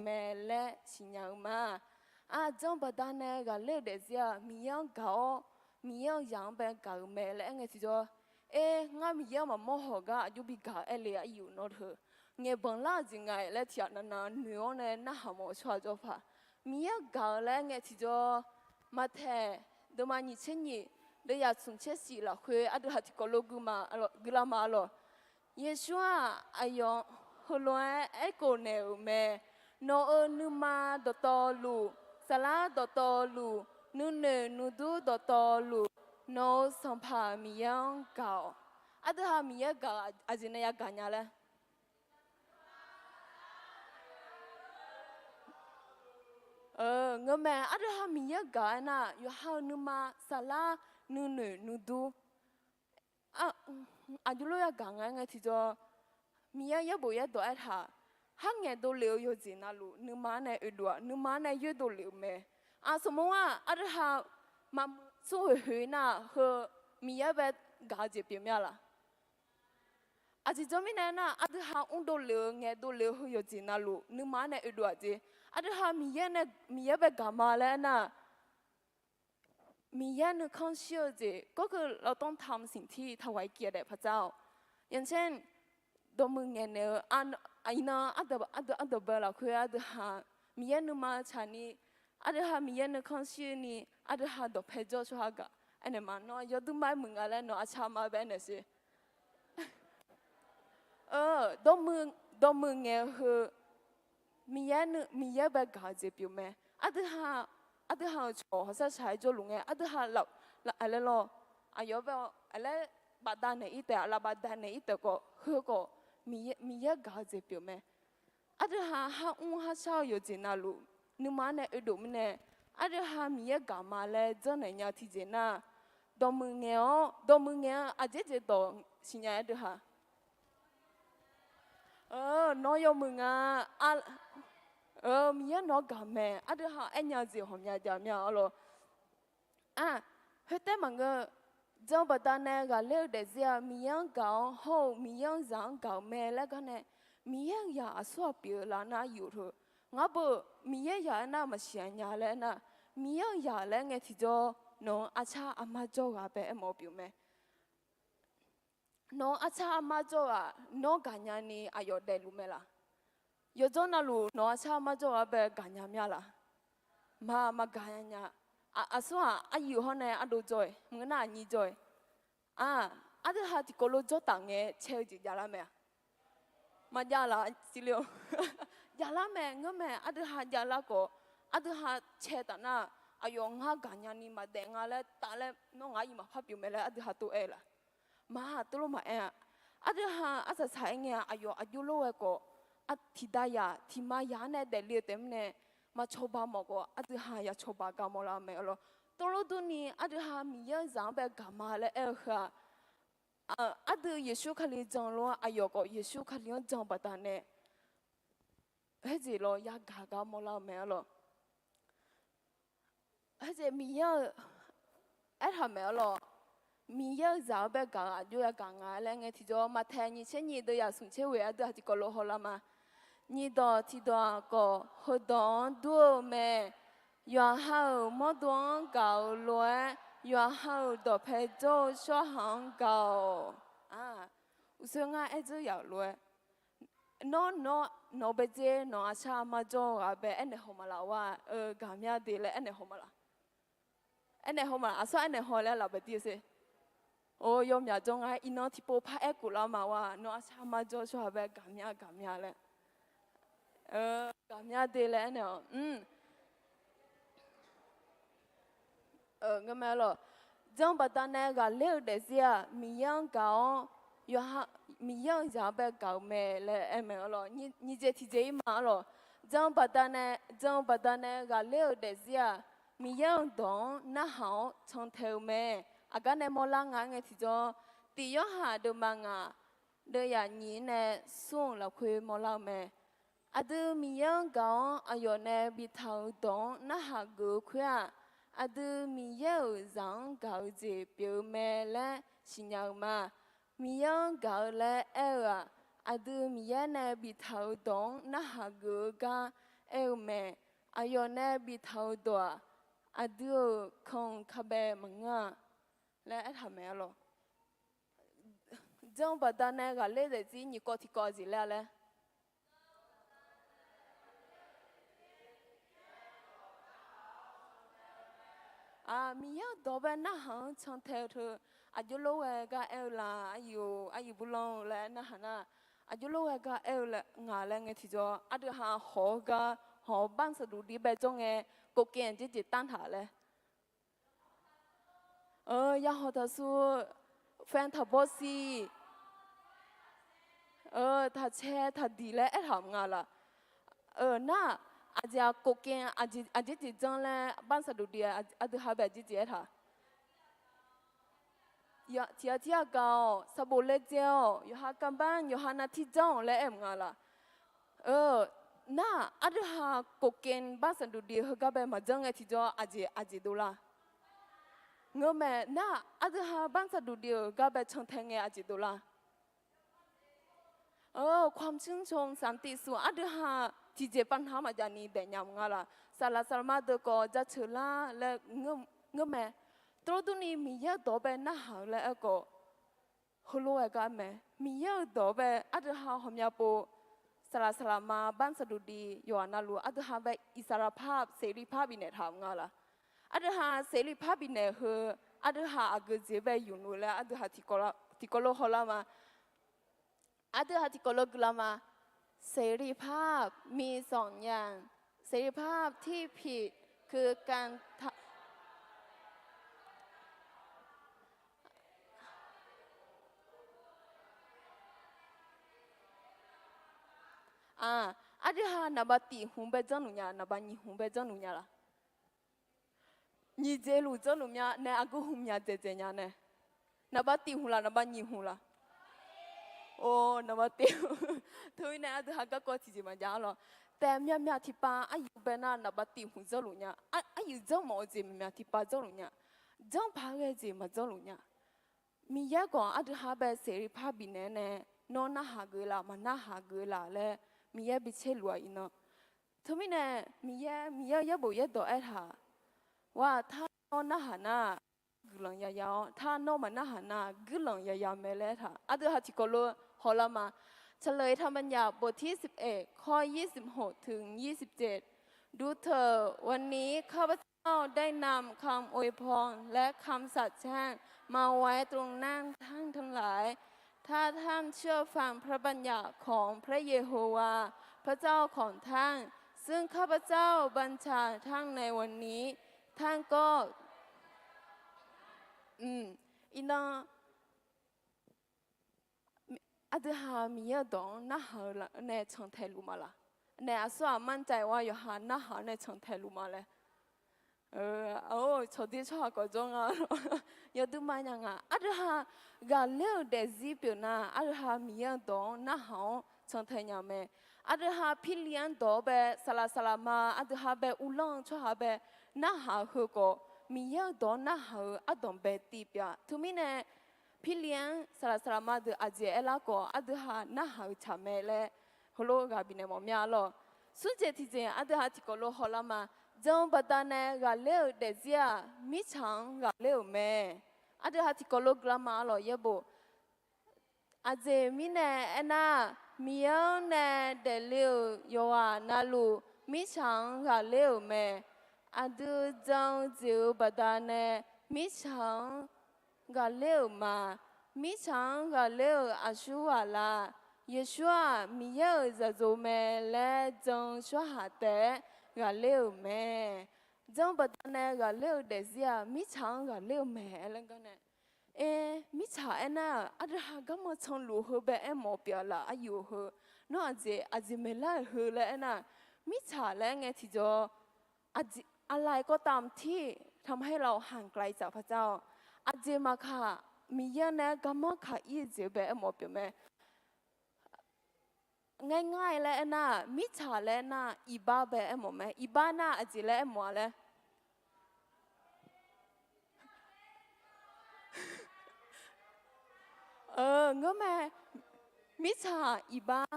mae laer siqnya-eu ma. Aqjan baqdanae ghaqler-eu daefzir-aq, Miqyaer-anr gaq-awr, Miqyaer-euq zaq-anr bae gaq-euq mae laer aer ngae tiqjawr, er, ngar Miqyaer-anr maqmawr hawq gar aqjox bi gaq-eu aer le-a, ir yuf nawr teu. Ngaeqbanq lar-eu jeq nga-iq laer tiqghaq navnav noeq-awr nae narhaq mawf-eu tsawrhaq jawr paq. Miqyaer-anr gaq-eu laer aer ngae tiqjawr, Maqtaeq deuvma nyiq tser nyiq, deuvyaq smq tser shif lafkhoer aqdui ha tiqkawv lof guilar ma lawq. Yeqsur-aq, aqyawf heulof-aer aerkhof naeq-euq mae. Nawq-euq nuima dawqtawvluf, saflar dawqtawvluf, nuinoeq nuidur dawqtawvluf, nawq-euq Sanqpaq Miqyaer-anr gaq-awq. Aqdui ha Miqyaer gaq-eu aqjeq nae yagaq nya laer ngeurmae. Aqdui ha Miqyaer gaq-aer nar, yawqha-euq nuima, saflar, nuinoeq nuidur, aqjox lof yagaq nga-aer ngae tiqjawr, Miqyaer yaerbof yaerdawq aertaq, kharngaeq dovlef-eu yawqjeq navluf nuima-anr nae oedov-aq, nuima-anr nae yoerdov lef-eu mae. Aq, smq-anr-aq, aqdui ha maqmuiq smr oeq hoeq nar, heu Miqyaer bae gaq-eu jeq pyeuf mya laq? Aqjeq jawr mirnae aernar, aqdui ha mr dovlef-eu ngaeq dovlef-eu heu yawqjeq navluf nuima-anr nae oedov-aq jeq. Aqdui ha Miqyaer nae, Miqyaer bae gaq ma laer aernar, Miqyaer nuikhanr shir-eu jeq ก็คือเราต้องทำสิ่งที่ถวายเกียรติแด่พระเจ้า อย่างเช่น dawqmuiq ngaeqnaeq-eu, iqnan ardawq bae lafkhoer aqdui ha Miqyaer nuima tsaqni, aqdui ha Miqyaer nuikhanr shirni, aqdui ha dawqpae jawr tsawrhaq gaq aernaeq ma. Nawr yawduimar-aer muiq nga laer nawq arcar ma bae aernaeq sher. Dawqmuiq ngaeq-eu heu Miqyaer nuiv, Miqyaer bae gaq-eu jeq pyeuf mae. Aqdui ha, aqdui ha-euq cawq hawsar shaq-aer jawrluf ngae, aqdui ha laf, laf, aqlaer lawr, aqyawf bae, aqlaer bafdav naeq-ir taef, aqlaf bafdav naeq-ir taef khawf, heu khawf, Miqyaer, Miqyaer gaq-eu jeq pyeuf mae. Aqdui ha, har mr har shar-eu yawqjeq navluf, nuima-anr nae oedov mirnae, aqdui ha Miqyaer gaq ma laer janrnaeq nya tiqjeq nar, dawqmuiq ngaeq-awr, dawqmuiq ngaeq-anr aqjeq jeq dawq siqnya-aer deuq ha. Nawr yawmuiq nga, Miqyaer nawq-anr gaq mae, aqdui ha aernya-eu jeq ghawqmya jaq mya-awr lawr. Aq, khoertav maqngeur, jan baqdanae ghaqler-eu daefzir-aq, Miqyaer-anr gaq-awr hawr-eu Miqyaer-anr zaq-anr gaq-euq mae laer gar nae, Miqyaer-euq zaq aqsur ghaq pyeuf-eu lar nar yuf-eu. Ngar beu, Miqyaer-euq zaq aernar maqsiq nya laer nar, Miqyaer-euq zaq laer ngae tiqjawr, nawq-anr arcar armar jawr ghaq bae aermawf-eu pyeuf mae. Nawq-anr arcar armar jawr ghaq, nawr gaqnya ni aqyawf daefluf mae laq? Yawqjawr navluf nawq-anr arcar armar jawr ghaq bae gaqnya mya laq? Ma, maqgaq nya. Aqsur-aq, aryuif hawr nae ardov jawr-iq, maqngeur nar aqnyir jawr-iq. Aq, aqdui ha tiqkawv lof jawr taf ngae cae-eu jeq javlar mae-a? Maqjav laf, javlar mae, ngeur mae, aqdui ha javlar khawf, aqdui ha cae taf nar, aqyawf ngar gaqnya ni maqdaef nga laer taf laer nawr ngaq-anr iq maqpar pyeuf mae laer aqdui ha tov aer-eu laf? Ma, tov lof maqaer-a. Aqdui ha arsaq saq-aer ngae-a, aqyawf aqjox lof ghae khawf, tiqdav yaq tiqma yaq-anr nae daefle-eu taef mirnae, maqcawba mawf khawf aqdui ha ya cawba gar mawrlar-eu mae-awr lawr. Tov lof durni aqdui ha Miqyaer-euq zaq-anr bae gaq ma laer aer-eu heu-aq, aqdui Yeqsur Kali jan lof-aer aqyawf khawf Yeqsur Kali-anr jan baqdanae, khoerjeq lawr yagaq gar mawrlar-eu mae-awr lawr. Khoerjeq Miqyaer-euq aertaq maeq-awr lawr, Miqyaer-euq zaq-anr bae gaq-eu aqjox yagaq nga laer ngae tiqjawr, Maqtaeq nyiq tser nyiq deuv yaf smq tser ghoeq aqdui ha tiqkawv lof hawlar ma. Nyiqdawq tiqdawq-aq khawf, heudawq-anr dur-eu mae. Yawqha-euq mawrdo-anr gaq-eu lof-aer, yawqha-euq dawqpae jawr-eu tsawrhaq-anr gaq-awq. Uqshoe ngar aer dzeur yaf-euq lof-aer, nawr, nawr, nawq bae dzer nawq-anr arcar armar jawr-eu ghaq bae aernaeq haw ma laf-a? Gaqmya de laer aernaeq haw ma laf? Aernaeq haw ma laf? Aqsur aernaeq haw laer laf bae dir-eu sher. Or, yawmyaq jawr nga-aer iqnan tiqpov par aer khof lar ma-a, nawq-anr arcar armar jawr tsawrhaq bae gaqmya gaqmya laer. Gaqmya de laer aernaeq-awq. Ngeur mae-awr lawr, jan baqdanae ghaqler-eu daefzir-aq, Miqyaer-anr gaq-awr, yawqha, Miqyaer-euq zaq-anr bae gaq-eu mae laer aer mae-awr lawr. Nyiq jeq tiqjeq-ir ma-awr lawr, jan baqdanae, jan baqdanae ghaqler-eu daefzir-aq, Miqyaer-euq dawq-anr narhaq-awr cantae-eu mae. Aqgar nae mawrlar nga ngae tiqjawr, Tiq Yorhaq deuvma ngaq, deuv yaf nyiq-ir nae smr-euq lafkhoer mawrlar-eu mae. Aqdui Miqyaer-anr gaq-awr aqyawf nae biftaq-euq dawq-anr narhaq geuf-eu khoer-aq, aqdui Miqyaer-euq zaq-anr gaq-eu jeq pyeuf-eu mae laer siqnya-eu ma. Miqyaer-anr gaq-eu laer aer-eu-aq, aqdui Miqyaer nae biftaq-euq dawq-anr narhaq geuf-eu gar aer-eu mae. Aqyawf nae biftaq-euq dawq-aq, aqdui-euq kanq kabae maqngeur-a laer aertaq mae-awr lawr. Jan baqdanae ghaqler daefzir nyiq kawv tiqkawv aqjeq laer-a laer Miqyaer-euq dawq bae narhaq-anr cantae-eu teu, aqjox lof ghae gar aer-eu la, aqyuif, aqyuif burlanr-eu laer narhaq nar, aqjox lof ghae gar aer-eu nga laer ngae tiqjawr, aqdui ha hawq-eu gar, hawq-eu banq saqduq dir bae jawr ngae, kofkaev aqjeq jeq tavtaq laer Yahawq taqsur, faen taqbawr siq, taqcae taqdiq laer aertaq nga laf? Nar-aq, aqjeq-aq kofkaev aqjeq jeq janr laer banq saqduq dir aqdui ha bae aqjeq jeq aertaq? Tiq ghaq tir ghaq gaq-awq, saqbof laejae-awq, yawqha kanbanr yawqha navtir janr-awq laer aer-eu nga laf? Nar-aq, aqdui ha kofkaev banq saqduq dir heugar bae maqjanr ngae tiqjawr aqjeq aqjeq dovlar? Ngeurmae nar-aq, aqdui ha banq saqduq dir-euq gar bae cantae ngae aqjeq dovlar? ความชื่นชม สันติสุข aqdui ha tiqjeq pavnar maqjav ni daefnya nga laf? Saqlaq saqlaq ma deuq khawf jaceuq lar laer ngeurmae. Tov durni Miqyaer-euq dawq bae narhaq-eu laer aerkhawf, heulof-aer gar mae. Miqyaer-euq dawq bae aqdui ha ghawqmya pov, saqlaq saqlaq ma banq saqduq dir yawqghaq navluf aqdui ha bae อิสรภาพ seqlirpar bifnaeq taq-eu nga laf? Aqdui ha seqlirpar bifnaeq heu, aqdui ha aqgeu jeq bae yufluf laer aqdui ha tiqkawv lof hawlar ma. Aqdui ha tiqkawv lof guilar ma. เสรีภาพมีสองอย่าง เสรีภาพที่ผิดคือการทำ Aq, aqdui ha naqbav tiq hmq bae janrluf nya, naqbav nyiq hmq bae janrluf nya laq? Nyiq dzaeq luf janrluf nya nae, aqgeu hmq myaq dzaeq dzaeq nya nae. Naqbav tiq hmq laf, naqbav nyiq hmq laf? Or, naqbav tiq hmq. Teumirnae aqdui ha garkawv tiqjeq maqjav-a lawr. Taef myavmyav tiqpav aryuif bae nar naqbav tiq hmq janrluf nya. Aryuif janrmawf-eu jeq myavmyav tiqpav janrluf nya. Janrpaq ghae jeq maqjanrluf nya. Miqyaer khawf aqdui ha bae เสรีภาพ bifnaeq nae, nawr narhaq geuf laf, maq narhaq geuf laf laer Miqyaer bi caerluf-aq iqnan. Teumirnae Miqyaer, Miqyaer-eu yaerbof yaerdawq aertaq-aq, Ghaq, tar nawr narhaq nar, guiqlanq yaya-awr, tar nawr maq narhaq nar, guiqlanq yaya mae laer aertaq. Aqdui ha tiqkawv lof hawlar ma. เฉลยธรรมบัญญัติบทที่สิบเอ็ด ข้อยี่สิบหกถึงยี่สิบเจ็ด ดูเถิด วันนี้ข้าพเจ้าได้นำคำอวยพรและคำสาปแช่งมาไว้ตรงหน้าท่านทั้งหลาย ถ้าท่านเชื่อฟังพระบัญญัติของพระเยโฮวาห์ พระเจ้าของท่าน ซึ่งข้าพเจ้าบัญชาท่านในวันนี้ ท่านก็ Iqnan, aqdui ha Miqyaer-eu dawq-anr narhaq-eu nae cantaeq luf ma laq? Nae aqsur aqmar cav-ir-awr yawqha narhaq-eu nae cantaeq luf ma laer. Or, tsawqdui tsawrhaq khawf jawr nga. Yawduima nya nga. Aqdui ha ghaqler-euq daefzir pyeuf nar, aqdui ha Miqyaer-eu dawq-anr narhaq-awr cantaeq nya-eu mae. Aqdui ha Pirlif-anr dawq-awr bae saqlaq saqlaq ma, aqdui ha bae uvlanr-eu tsawrhaq bae narhaq-eu heu khawf, Miqyaer-eu dawq-anr narhaq-eu ardanq bae tiv pyeuf-a. Teumirnae Pirlif-anr saqlaq saqlaq ma deuq aqjeq aerlar khawf, aqdui ha narhaq-eu tsaq mae laer heulof ghaq bifnaeq mawf mya-a lawr. Smr jeq tiqjeq aqdui ha tiqkawv lof hawlar ma. Jan-eu baqdanae ghaqler-euq daefzir-aq, mirtsaq-anr ghaqler-euq mae. Aqdui ha tiqkawv lof guiqlar ma-a lawr yaerbof. Aqjeq mirnae aernar, Miqyaer-anr nae daefle-euq yawqghaq navluf mirtsaq-anr ghaqler-euq mae. Aqdui jan-eu jeq-euq baqdanae mirtsaq-anr ghaqler-euq ma. Mirtsaq-anr ghaqler-euq aqsur ghaq la? Yeqsur-aq, Miqyaer-euq zaqzo mae laer jan-eu tsawrhaq taef-aer ghaqler-euq mae. Jan-eu baqdanae ghaqler-euq daefzir-aq, mirtsaq-anr ghaqler-euq mae laer garnae. Aer, mirtsaq aernar-aq, aqdui ha garma canluf heu bae aermawf pyeuf-a laf, aqyuif heu. Nawr aqjeq, aqjeq maeqlar-euq heu laer aernar, mirtsaq laer aer ngae tiqjawr, aqlaiq kawv tamq tir, ทำให้เราห่างไกลจากพระเจ้า Aqjeq maqkaq, Miqyaer nae garmanr kaq ir-eu jeq bae aermawf pyeuf mae. Ngar ngar-aer laer aernar, mirtsaq laer aernar, iqbax bae aermawf mae. Iqbax nar aqjeq laer aermawf-a laer? Ngeurmae, mirtsaq iqbax,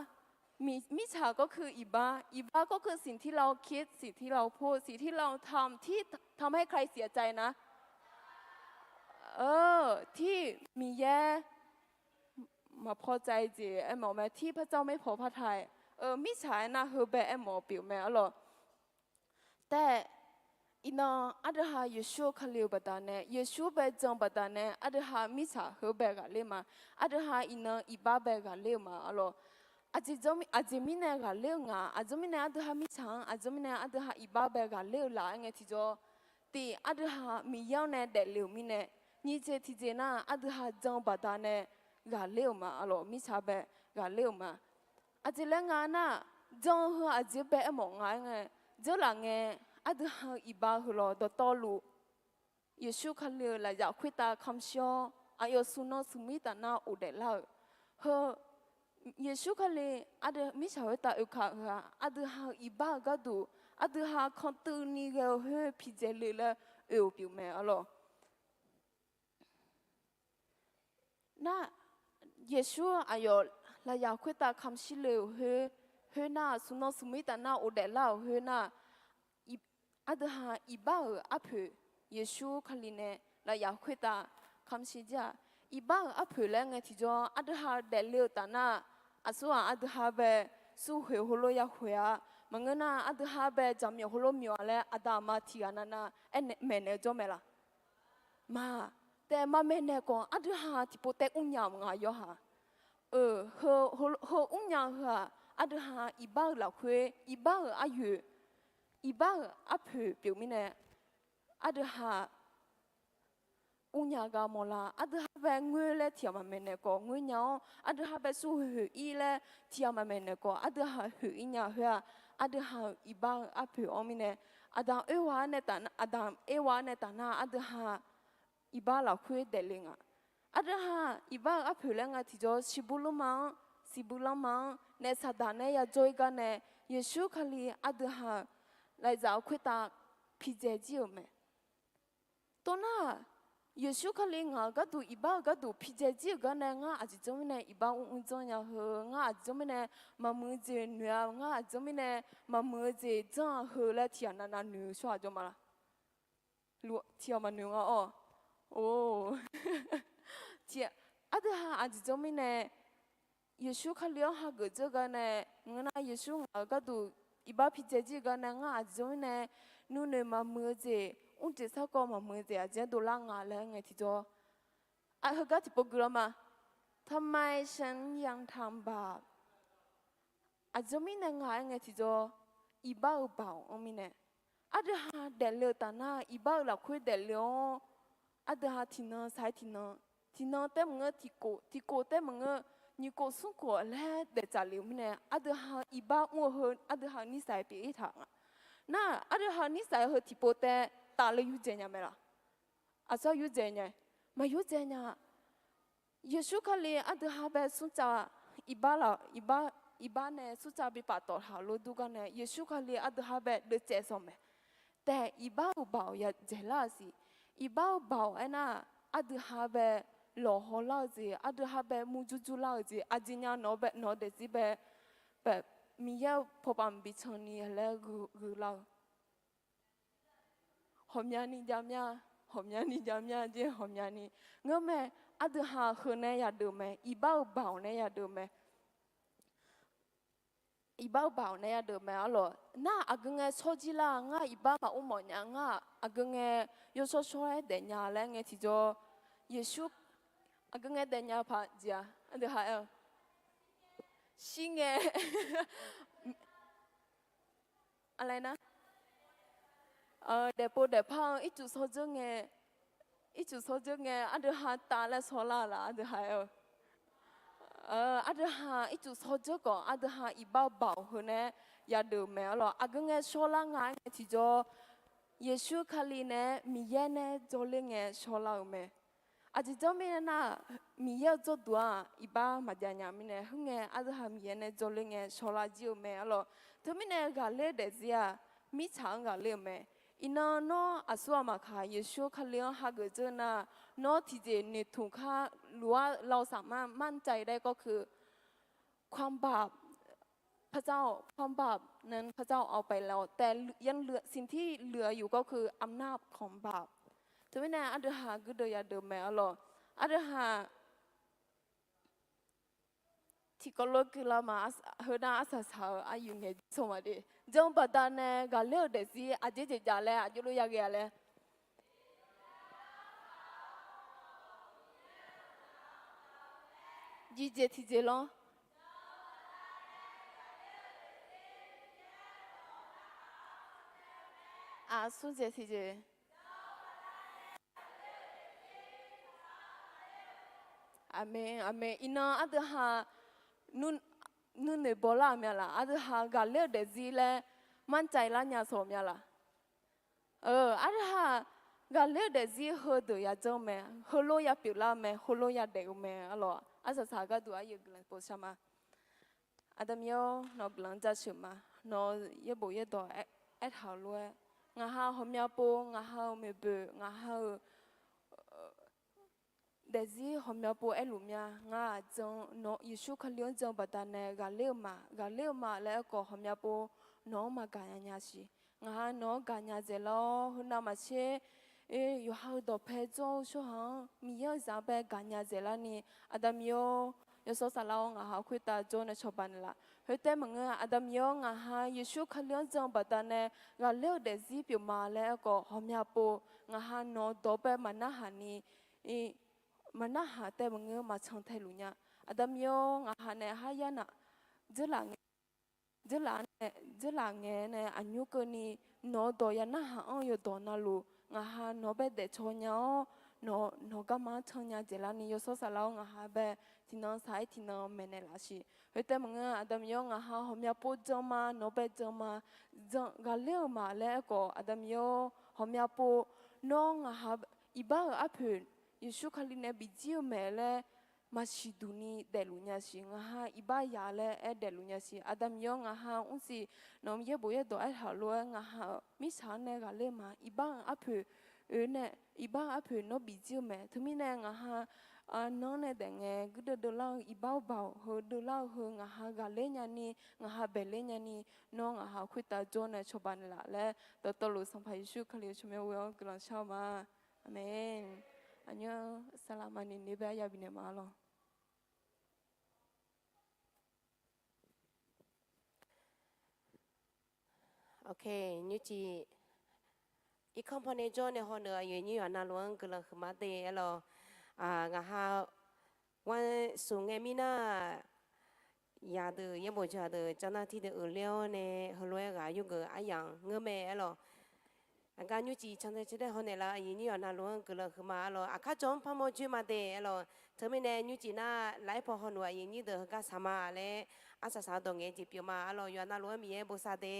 mirtsaq ก็คือ iqbax, iqbax ก็คือ สิ่งที่เราคิด สิ่งที่เราพูด สิ่งที่เราทำที่ทำให้ใครเสียใจนะ Tir Miqyaer maqpaw tsaev jeq aermawf mae, tir พระเจ้าไม่พอพระทัย. Mirtsaq aernar heu bae aermawf pyeuf mae arlawq. Taef, iqnan aqdui ha Yeqsur-eu Kali-eu baqdanae, Yeqsur bae jan-eu baqdanae aqdui ha mirtsaq heu bae ghaqler ma. Aqdui ha iqnan iqbax bae ghaqler-eu ma arlawq. Aqjeq mirnae ghaqler-eu nga, aqjeq mirnae aqdui ha mirtsaq-anr, aqjeq mirnae aqdui ha iqbax bae ghaqler-eu laf aer ngae tiqjawr, tiq aqdui ha Miqyaer-anr nae daefle-euq mirnae, nyiq jeq tiqjeq nar aqdui ha jan-eu baqdanae ghaqler-euq ma arlawq, mirtsaq bae ghaqler-euq ma. Aqjeq laer nga nar, jan-eu heu aqjeq bae aermawf nga aer ngae, dzeurlaf ngae, aqdui ha-eu iqbax heu lawr dawqtawvluf, Yeqsur Kali-euq lafyaq khoertav kamq shir-awr, aqyawf smq nan smq mir taf nar ghofdaef lar-euq heu, Yeqsur Kali aqdui mirtsaq khoertav oekaq heu-aq, aqdui ha-eu iqbax-eu gharduq, aqdui ha kanqtuivni ghae-eu khoer pidzae le laer oe-euq pyeuf mae arlawq. Nar, Yeqsur aqyawf lafyaq khoertav kamq shir le-euq khoer, khoernar, smq nan smq mir taf nar ghofdaef lar-euq khoernar, aqdui ha iqbax-euq arpoeq, Yeqsur Kali nae lafyaq khoertav kamq shir jir-aq, iqbax-euq arpoeq laer ngae tiqjawr aqdui ha daefle-eu taf nar, aqsur-aq aqdui ha bae surkhoeq heulof ya khoeq-a. Maqngeur nar, aqdui ha bae jaqmyawf heulof myawf-a laer aqda aqma tiq ghaq navnav aer maeqnaeq-eu jawr mae laf? Ma, taef maqmaeq naeq khawf aqdui ha tiqpov taev mrnya-euq nga yawqha. Heu mrnya heu-aq, Aqdui ha iqbax-euq lafkhoer, iqbax-euq aryoeq, iqbax-euq arpoeq pyeuf mirnae, aqdui ha uvnya gar mawrlar. Aqdui ha bae ngoer laer tiq ghaq maqmaeq naeq khawf ngoer nya-awr, aqdui ha bae smrhoeq hoeq-ir laer tiq ghaq maqmaeq naeq khawf, aqdui ha hoeq-ir nya khoer-aq, aqdui ha-euq iqbax-euq arpoeq-anr mirnae, aqda oerwa-ar nae taf, aqda oerwa-ar nae taf nar, aqdui ha iqbax lafkhoer daefle nga. Aqdui ha iqbax-euq arpoeq laer ngae tiqjawr, siqbuq lanma-anr, siqbuq lanma-anr naef saqdaq nae yajawr-ir gar nae, Yeqsur Kali aqdui ha-euq laeqzaq-eu khoertav pidzae jir-euq mae. Tov nar-aq, Yeqsur Kali ngaq-euq gharduq iqbax-euq gharduq pidzae jir-euq gar nae, ngar aqjeq janr mirnae iqbax mrmr janrnya heu, ngar aqjeq janr mirnae maqmuiq-eu jeq noeq-a, ngar aqjeq janr mirnae maqmuiq-eu jeq janr-a heu laer tiq ghaq navnav noeq-eu tsawrhaq jawr ma laq? Tiq ghaq maqnoeq nga-awr. Or, aqdui ha aqjeq janr mirnae Yeqsur Kali-anr hageuf dzeur gar nae, ngeur nar Yeqsur ngaq-euq gharduq iqbax pidzae jir-eu gar nae, ngar aqjeq janr mirnae nuinoeq maqmuiq-eu jeq, mr jeq sarkawv maqmuiq-eu jeq aqjeq-aer dovlar nga laer ngae tiqjawr, heugar tiqpov guiqlanq ma. ทำไมฉันยังทำบาป Aqjeq mirnae nga-aer ngae tiqjawr, iqbax-euq baoq-anr mirnae, aqdui ha daefle-eu taf nar, iqbax-euq lafkhoer daefle-awr, aqdui ha tiqnan saq-aer tiqnan, tiqnan taef maqngeur tiqkof, tiqkof taef maqngeur nyiq kof smr kof laer daeftsaf le-eu mirnae, aqdui ha-eu iqbax mr-eu heu aqdui ha-euq nirsaq-aer pyeuf-ir taq nga. Nar, aqdui ha-euq nirsaq-aer heu tiqpov taef tafle yurdzae nya mae laq? Aqsur yurdzae nya, maqyurdzae nya. Yeqsur Kali aqdui ha bae smrtsav, iqbax laf, iqbax, iqbax nae smrtsav bi paftawf taq-euq lof dur gar nae, Yeqsur Kali aqdui ha bae deuvcaev sawq mae. Taef iqbax-euq baoq yadzaeq lar-euq siq. Iqbax-euq baoq aernar, aqdui ha bae lawqhaw lar-eu jeq, aqdui ha bae murjur jur lar-eu jeq, aqjeq nya nawq-eu bae, nawq-eu daefzir bae, bae, Miqyaer-euq pawqpaf mq bi can ni laer gheu, gheu lar-eu. Hawqmyani jav mya, hawqmyani jav mya jeq, hawqmyani. Ngeurmae, aqdui ha heu nae yadeuq mae, iqbax-euq baoq nae yadeuq mae. Iqbax-euq baoq nae yadeuq mae arlawq. Nar aqgeu ngae shawr jir lar, ngar iqbax maqmr mawf nya, ngar aqgeu ngae yawshawr shawr-aer daefnya laer ngae tiqjawr, Yeqsur aqgeu ngae daefnya paq jeq-a, aqdui ha-aer-eu shir ngae Aqlaer nar, daefpov daefpar-anr ircuf shawr dzeur ngae, ircuf shawr dzeur ngae aqdui ha tav laer shawrlar-eu laf, aqdui ha-aer-eu. Aqdui ha ircuf shawr dzeur khawf, aqdui ha iqbax baoq heu nae yadeuq mae arlawq. Aqgeu ngae shawrlar nga-aer ngae tiqjawr, Yeqsur Kali nae Miqyaer nae jawrler ngae shawrlar-eu mae. Aqjeq janr mirnae nar, Miqyaer-euq jawrduq-aq iqbax maqjav nya mirnae, khoerngae aqdui ha Miqyaer nae jawrler ngae shawrlar jir-eu mae arlawq. Teumirnae ghaqler-eu daefzir-aq, mirtsaq-anr ghaqler-eu mae. Iqnan nawr aqsur aqmaq kaq Yeqsur Kali-anr hageuf dzeur nar, nawr tiqjeq noeqtmq kar luf-ar เราสามารถมั่นใจได้ก็คือ ความบาป พระเจ้า ความบาปนั้นพระเจ้าเอาไปแล้ว แต่ยังเหลือ สิ่งที่เหลืออยู่ก็คืออำนาจของบาป Teumirnae aqdui ha guirdeuv yadeuq mae arlawq. Aqdui ha tiqkawv lof guiqlanq ma, heu nar arsaq saq-eu aryuif ngaeq jir saw maqde. Jan-eu baqdanae ghaqler-euq daefzir aqjeq jeq jav laer aqjox lof yaghae-a laer Jiqjeq tiqjeq lanr. Aqsur jeq tiqjeq. Aqmeq, aqmeq. Iqnan aqdui ha nuinoeq bawlar-euq mya laf? Aqdui ha ghaqler-eu daefzir laer มั่นใจ lar nya sawq mya laf? Aqdui ha ghaqler-eu daefzir heudeuq yajanr-eu mae, heulof yapyeuf lar-eu mae, heulof yadaef-eu mae arlawq. Arsaq saq gharduq aryuif guiqlanq pov shar ma. Aqda Miqyaer-or, nawq-eu guiqlanq jaceuq ma. Nawq-eu yaerbof yaerdawq aertaq-euq lof-aer, ngaq ha ghawqmya pov, ngaq ha-euq maeqboeq, ngaq ha-euq daefzir ghawqmya pov aerluf mya. Ngar-aq jan, nawq Yeqsur Kali-anr jan-eu baqdanae ghaqler-eu ma. Ghaqler-eu ma laer aerkhawf ghawqmya pov nawq-anr maqgaq nya nya siq. Ngaq ha nawq-anr gaqnya dzaeqlar-awr, heunav maqtser yawqha-eu dawqpae jawr-eu tsawrhaq-anr Miqyaer-euq zaq bae gaqnya dzaeqlarni, Aqda Miqyaer-or, yawshawr saflar-awr ngaq ha khoertav jawr nae cawba naeqlaf. Khoertav maqngeur, Aqda Miqyaer-or, ngaq ha Yeqsur Kali-anr jan-eu baqdanae ghaqler-eu daefzir pyeuf ma laer aerkhawf ghawqmya pov, ngaq ha nawq-eu dawq bae maqnarhaq ni, maqnarhaq taev maqngeur maqcan taeluf nya. Aqda Miqyaer-or, ngaq ha nae haryar naq dzeurlaf ngae dzeurlaf nae, dzeurlaf ngae nae aqnymr keuvni nawq-eu dawq ya narhaq-anr-eu yawqdawq navluf ngaqha nawq-anr bae daefcaw nya-awr, nawq, nawq garma-anr can nya dzaeqlarni yawshawr saflar-awr ngaqha bae tiqnan saq-aer tiqnan maeqnaeq laf siq. Khoertav maqngeur, Aqda Miqyaer-awr ngaqha ghawqmya pov jan ma, nawq-anr bae jan ma, jan ghaqler-euq ma laer aerkhawf, Aqda Miqyaer-awr ghawqmya pov, nawr ngaqha iqbax-euq arpoeq Yeqsur Kali nae bijir-eu mae laer maqsiq duq ni daefluf nya siq. Ngaqha iqbax ya laer aer daefluf nya siq. Aqda Miqyaer-awr ngaqha mrsiq nawq-euq yaerbof yaerdawq aertaq lof-aer ngaqha-euq mirtsaq-anr nae ghaqler ma. Iqbax-euq arpoeq oe nae, iqbax-euq arpoeq nawr bijir-eu mae. Teumirnae ngaqha nanr nae daef ngae guirdeuv deuvlar-eu iqbax-awr baoq heu deuvlar-eu heu ngaqha ghaqler nyani, ngaqha baeqler nyani, nawr ngaqha khoertav jawr nae cawba naeqlaf laer dawqtawvluf Sanqpaq Yeqsur Kali-euq tsawrmyanr ghoe-anr guiqlanq shar-eu ma. Aqmeq. Aqnymr saqlaqma ni ni bae arya bifnaeq ma lawq. Ok, nymrcif irkanr pawnae jawr nae hawneuq aqyuif aqnyir yawqha navluf-anr guiqlanq huiqma de aerlawq. Ngaqha ghanr smq ngae mirnar, yadeuq yaerbof jadeuq janr nar tiqdeuq uiqler-awr nae heulof-aer ghaq yurgeuf aryamq ngeur mae aerlawq. Aqgar nymrcif cantae cantae hawnaeq laf aqyuif aqnyir yawqha navluf-anr guiqlanq huiqma aerlawq. Aqkar jawq-anr parmawr joer ma de aerlawq. Teumirnae nymrcif nar laf-aer paw hawnaeq aqyuif aqnyir deuq heugar saqma laer arsaq saq-eu dawq ngaeq-eu jeq pyeufma aerlawq. Yawqha navluf-anr Miqyaer bosav de.